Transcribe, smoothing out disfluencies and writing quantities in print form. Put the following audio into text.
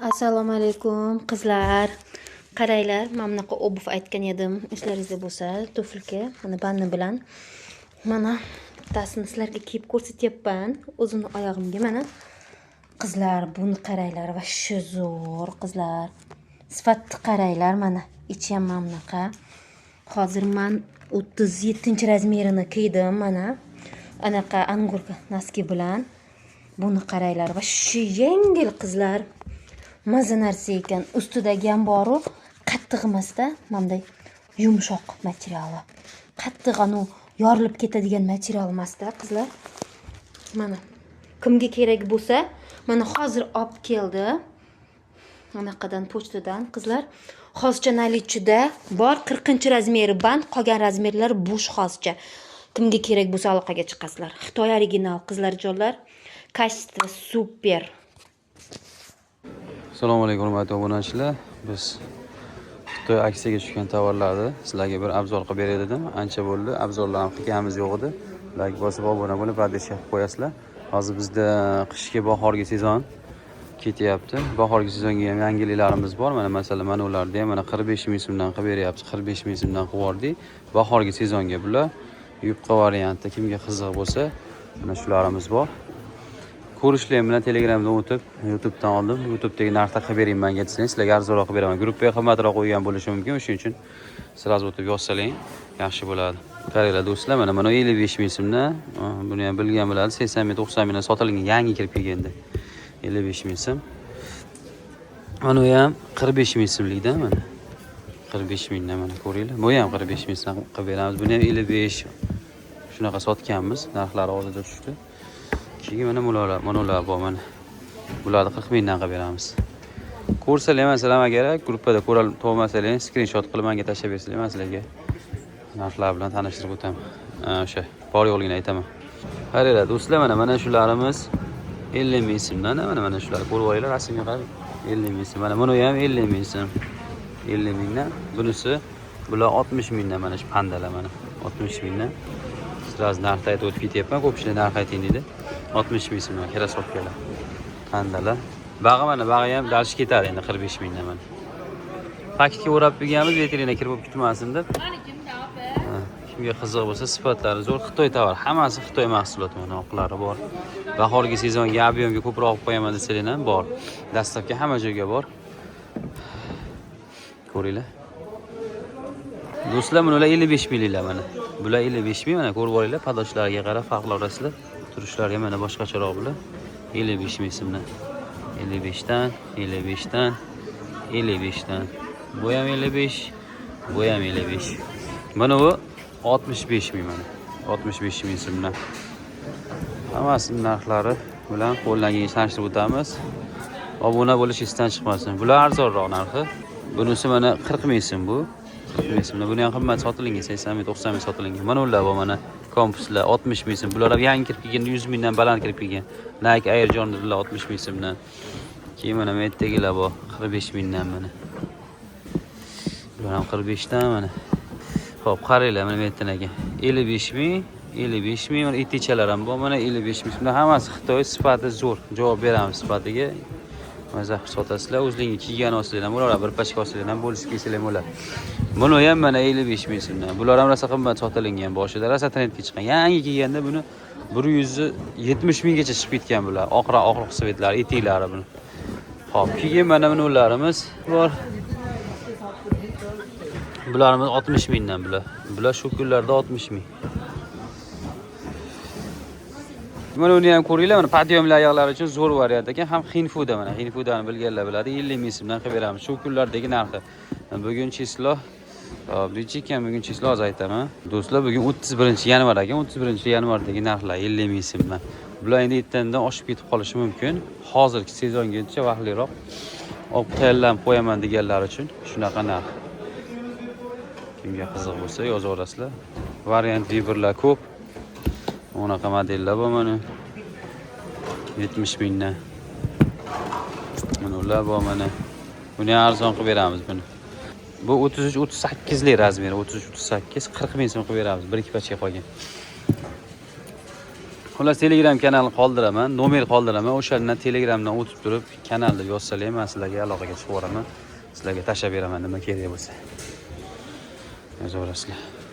Assalomu alaykum, qizlar. Qaranglar, mana bunaqa обувь aytgan edim. Eslaringizda bo'lsa, туфелька, mana банный bilan. Mana bittasini sizlarga kiyib ko'rsatyapman. O'zimni oyog'imga mana. Qizlar, buni qaranglar, вообще zo'r, qizlar. Sifatni qaranglar, mana. Ichi ham mana bunaqa. Hozir man 37-размер ini kiydim, mana. Anaqa ангорка носки bilan. Buni qaranglar, вообще yengil, qizlar. Maza narsa ekan. Ustidagi ham boru qattiq emasda, bunday yumshoq materiali. Qattiq, anu yorilib ketadigan material emasda, qizlar. Mana kimga kerak bo'lsa, mana hozir olib keldi. Anaqadan, pochtadan, qizlar. Hozircha наличие da bor 40-размер i band, qolgan размер lar bo'sh hozircha. Kimga kerak bo'lsa, aloqaga chiqasizlar. Xitoy original, qizlarjonlar. Качество супер. Assalomu alaykum, hurmatli obunachilar. Biz Xitoy aksiyaga tushgan tovarlarni sizlarga bir обзор qilib beray dedim. Ancha bo'ldi, обзор larni qilganimiz yo'q edi. Layk bosib, obuna bo'lib, поддержка qilib qo'yasizlar. Hozir bizda qishki, bahorgi sezon ketyapti. Bahorgi sezonga ham yangiliklarimiz bor. Mana, masalan, mana ularni ham mana 45 ming so'mdan qilib beryapmiz. 45 ming so'mdan qilib yubordik. Bahorgi sezonga bular yupqa variantda, kimga qiziq bo'lsa, mana shularimiz bor. Ko'rishlar bilan Telegramdan o'tib, YouTubedan oldim. YouTube'dagi narxda qilib bering menga desangiz, sizlarga arzonroq qilib beraman. Gruppaga qimmatroq qo'ygan bo'lishi mumkin, o'shuning uchun сразу o'tib yozsalang yaxshi bo'ladi. Qaranglar, do'stlar, mana mana 55 ming so'mdan, buni ham bilgan biladi, 80 ming, 90 mingdan sotilgan, yangi kirib kelganda 55 ming so'm. Mana bu ham 45 ming so'mlikda, mana. 45 mingdan, mana, ko'ringlar. Bu ham 45 ming so'm qilib beramiz. Buni ham 55 shunaqa sotganmiz. Narxlari oldida tushdi. Keyin mana bular, mana ular bor, mana. Bularni 40 mingdan qilib beramiz. Ko'rsalar, masalan, agar gruppada ko'ra topmasalar, skrinshot qilib menga tashlab bersanglar, man sizlarga narxlar bilan tanishtirib o'taman. O'sha bor yo'qligini aytaman. Qaranglar, do'stlar, mana mana shularimiz 50 ming so'mdan, mana mana shular ko'rib olinglar, rasmga qarang. 50 ming so'm. Mana buni ham 50 ming so'm. 50 mingdan. Bunisi, bular 60 mingdan, mana shu pandalar, mana 60 mingdan. Сразу narxni aytib o'tib ketyapman. Ko'pchilik narx ayting deydi. 60 ming so'mdan кроссовка lar. Pandalar. Bag'i, mana bag'i ham дальше ketadi endi 45 mingdan, mana. Paketga o'rab berganmiz, veteriner kirib olib ketmasin deb. Ha, kimga qiziq bo'lsa, sifatlari zo'r, Xitoy tovar, hammasi Xitoy mahsuloti, mana oqlari bor. Bahorgi sezonga объем ga ko'proq olib qo'yaman desalar ham bor. Доставка hamma joyga bor. Ko'ringlar. Do'stlar, bular 55 mingliklar, mana. Bular 55 ming, mana, ko'rib olinglar, подошва lariga qarab farqlab olasizlar. Turishlari ham mana boshqacharoq bular. 55 ming so'mdan. 55 dan, 55 dan, 55 dan. Bu ham 55, bu ham 55. Mana bu 65 ming, mana. 65 ming so'mdan. Hammasinin narxlari bilan qo'ldan kelgancha tanishtirib o'tamiz. Obuna bo'lish esdan chiqmasin. Bular arzonroq narxi. Bunisi mana 40 ming so'm bu. 40 ming so'mdan. Buni ham qimmat sotilgan, 80 ming, 90 ming sotilgan. Mana ular bor, mana kompuslar 60 ming so'm. Bular ham yangi kirib kelgan, 100 mingdan baland kirib kelgan. Nike Air Jordan'lar 60 ming so'mdan. Keyin mana bu yerdagilar bor 45 mingdan, mana. Bular ham 45 dan, mana. Xo'p, qaranglar, mana bu yerdan ekan. 55 ming, 55 ming, mana etichalar ham bor, mana 55 ming. Bular hammasi Xitoy, sifati zo'r. Javob beramiz sifatiga. Maza qilib sotasizlar, o'zlingga kiygan olsanglar ham bo'lar, bir пачка olsanglar ham bo'lishib kiysanglar ham bo'ladi. Buni ham mana 55 ming so'mdan. Bular ham rosa qimmat sotilingan boshida, rosa trendga chiqqan. Yangi kelganda buni 170 minggacha chiqib ketgan bular. Oqroq, oqroq цвет lari, etiklari buni. Xo'p, keyin mana bularimiz bor. Bularimiz 60 mingdan bular. Bular shu kunlarda 60 ming. Mana uni ham ko'ringlar, mana подъём li oyoqlar uchun zo'r variant ekan. Ham Xinfuda, mana Xinfudani bilganlar biladi. 50 ming so'mdan qilib beramiz. Shu kunlardagi narxi. Bugun число. Hop, necha ekan bugun число, hozir aytaman. Do'stlar, bugun 31-yanvar ekan. 31-yanvardagi narxlar 50 ming so'mdan. Bular endi ertandan oshib ketib qolishi mumkin. Hozirgi sezongacha vaqtliroq olib tayyorlanib qo'yaman deganlar uchun shunaqa narx. Kimga qiziq bo'lsa, yozaverasizlar. Variant выбор lar ko'p. Unaqa modellar bor, mana. 70 mingdan. Mana ular bor, mana. Buni ham arzon qilib beramiz buni. Bu 33 38 lik размер i, 33 38, 40 ming so'm qilib beramiz. Bir ikki пачка qolgan. Xullas, Telegram kanalini qoldiraman, nomer qoldiraman. O'shandan Telegramdan o'tib turib, kanalda yozsalar ham, man sizlarga aloqaga chiqib yuboraman. Sizlarga tashlab beraman nima kerak bo'lsa. Yozaverasizlar.